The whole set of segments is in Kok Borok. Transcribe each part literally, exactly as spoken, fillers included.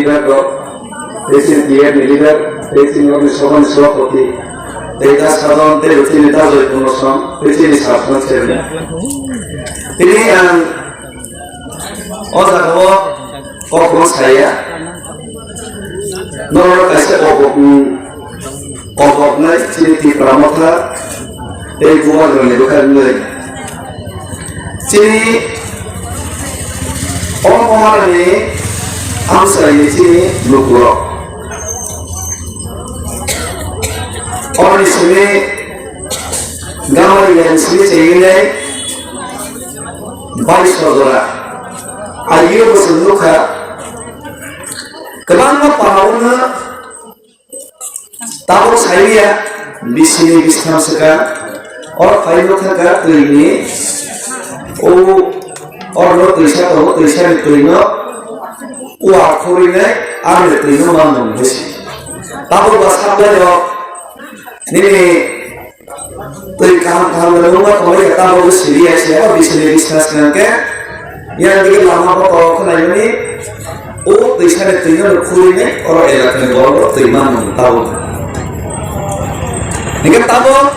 Leader rok, tei chini T F ni leader, tei chini Lok Sabha ni sabhapati, tei ta sadhon, tei chini ta Joy Kumar Song, tei chini sarphanch chairman. Tini ang o jaga o kok rw saya, norok kaisa kok rw, kok rw nai chini Tipra Motha tei Bubagrani bwkha rw nai. Chini o Moharani amchaini chini lukurok. Oni simi gamari yang simi chengilai bari sojora. Ayo bosong nukha. Kwbangma parao no tabuk sailiya, bisini bistham swkang, o phaino thangkha twini, o, orno twisa tongo, twisani twino, o akhurwi nai, ani twino manmung bisi. Tabuk ba saplai rok, nini twi kaham kaham rwngma tongo, ya tabuk siliya, siya ba bisini bisna swkang khe, yang digi lama bo tong khwnaimani, O twisani twino khurwi nai oro elakani borok twi manmung tabuk. Hingke tabuk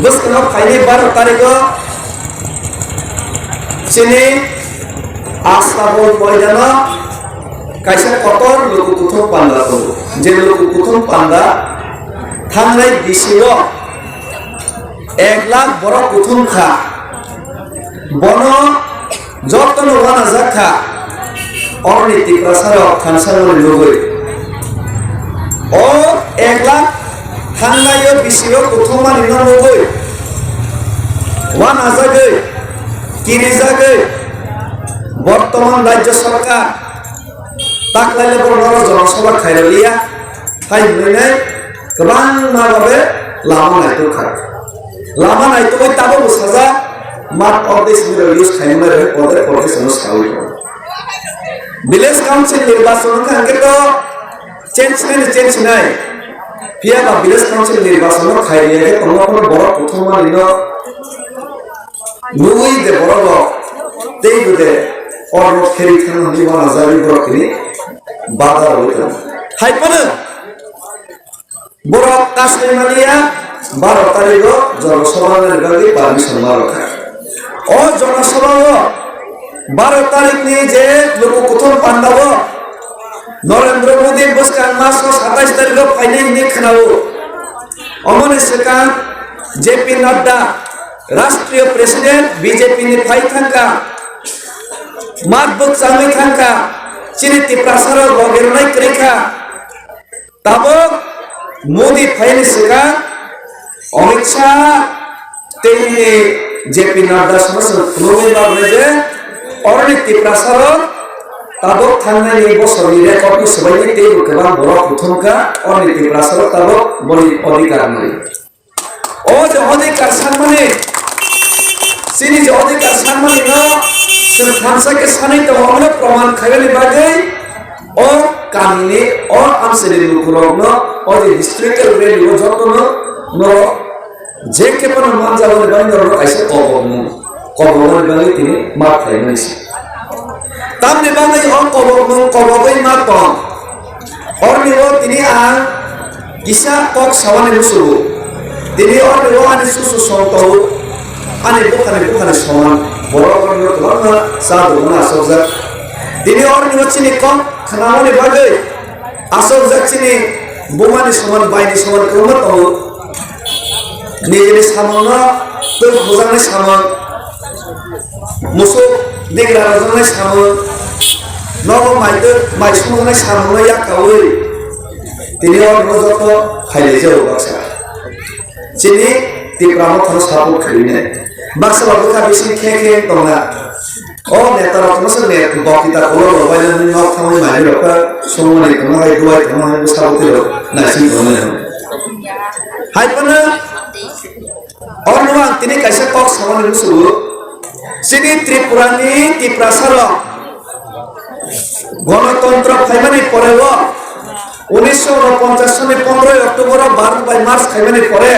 bwskano phaini baro tariko chini Astabol moidano kaisa kotor luku kuthum panda tongo. Je luku kuthum panda thangnai bisingo ek lakh borok kuthum kha. Bono jotono uanajak kha, oroni Tiprasa rok thansa rokni nugwi. O ek lakh thangnai o bisingo kuthumani no nugwi uanajagwi, kirijagwi, bortoman Rajya Sarkar taklaile borok no Jana Sabha khairokliya, hai hwnwi nai kwbangma babe lama naitok kha. Lama naitugwi tabukbo sajak, mat of the simi rok use khaimani rok poder poder sono sawi rok. Village council nirbachon wngkha hwnkhe to change nai change nai. Phiya ba village council nirbachon no khairiya khe tongma phano borok kuthumani no nugwi de borok rok tei bo de orok kheri thang hwnwi uanajagwi borok tini bada rwi tongo. Hai phano Borok kasai maliya baro tarikgo Jana Sabha ni bagwi permission ma rwkha. O Jana Sabha o baro tarikni je luku kuthum pandao Narendra Modi bwskang maso satais tarikgo phainai hinwi khwnao. Omoni swkang J P Nadda, Rashtriya President B J P ni phai thangkha, mat bwkchangwi thangkha, chini Tiprasarok logi rwnai kwrwi kha. Tabuk Modi phaini swkang Amit Shah tei J P Nadda sono chwng phunugwi ma hwnwi je oroni Tiprasarok tabuk thangnaini bosorni recordni swbaini teibo kwbang borok kuthumkha oroni Tiprasarok tabuk boni odhikar nai. O je odhikar sanmani, chini je odhikar sanmani no chwng thansa khe sanwi tongo, omono proman khaimani bagwi o kamini, o amchaini lukurokno o je historical value o jotono norok je khe phano manjaboni bagwi norok kaisa kobokmung, kobokmani bagwi tini ma khlaimani se. Tamni bagwi o kobokmung kobogwi ma tong. Orni o tini ang kisa kok samani musugo. Tini orni o ani susu song tongo. Ani bukhani bukhani soman. Borok orni o kwbangma cha duguna asokjak. Tini orni o chini kok khnamani bagwi asokjak chini bumani soman, baini soman kwbangma tongo. Nijini samungno twi hujaknai samung, musuk digra rwjaknai samung, nogo mai twi mai songjaknai samungno yak kaui tini o rwjak khe khailaijago baksa. Chini Tipra Mothano support khainai baksa ba bwkha bising khe khe tongna. O neta rok no se ne bokita kolok rok bai nang nok thangwi mai rok ka songmani tongma hai duai tongma hai bwsa bwtwi rok naising tongmani rok. Hai phano orno ang tini kaisa kok samani musugo. Chini Tripura ni Tiprasa rok Ganatantro phaimani pore o unisho unoponchas soni pondroi October o Bharat bai march khaimani pore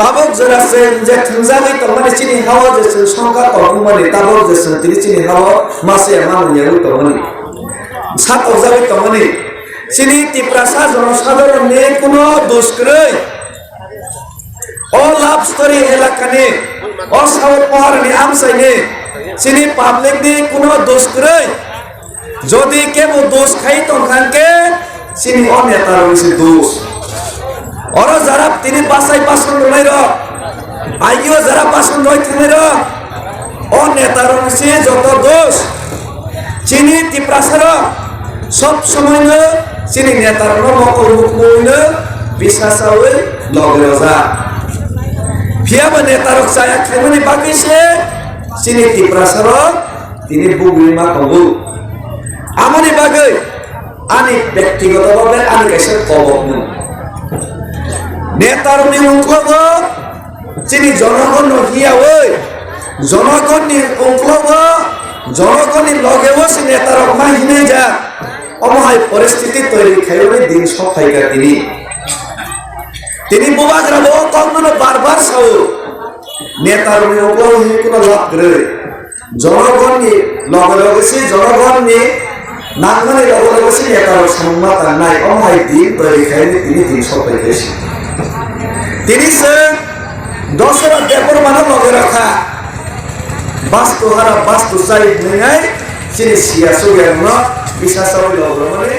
Tabuk jora chwng je thwngjagwi tongmani chini ha-o je chwng songkha tongmani, tabuk je chwng tini chini ha-o masiya manwi yagwi tongmani. Sak okjagwi tongmani. Chini Tiprasa jonosadharonni kuno dos kwrwi. O love story elakani, o South Moharni amchaini, chini publicni kuno dos kwrwi. Jodi kebo dos khai tongkha khe, chini o netarokni se dos. Oro jara tini bachai bason rwnairok, agio jara bason rwui thangnairok, o netarokni se joto dos. Chini Tiprasarok sob somoino chini netarokno mokol mukmungno bisa saui logi rojak. Phiyaba netarok chaya khaimani bagwi se chini Tiprasarok tini bugwi ma tongo. Amoni bagwi ani bektigoto bhabe ani kaisa kobokmung. Netarokni ungklogo chini jonogonno hiyaui, jonogonni ungklogo, jonogonni logeo se netarok ma hinwi jak. Omo hai poristiti toiri khaiwi din sok phaikha tini. Tini bubagrabo o kokno bar bar sao. Netarokni ungklogo hinwi kuno lab kwrwi. Jonogonni loge loge se, jonogonni nangmani loge loge se netarok samungma tangnai, omo hai din toiri khaini tini din sokphai khe se. Tini se Dasarath Debbarmano loge rokha, bastu hara bastu chai hwnwi chini siya suya rokno bisa sawi loge rokmani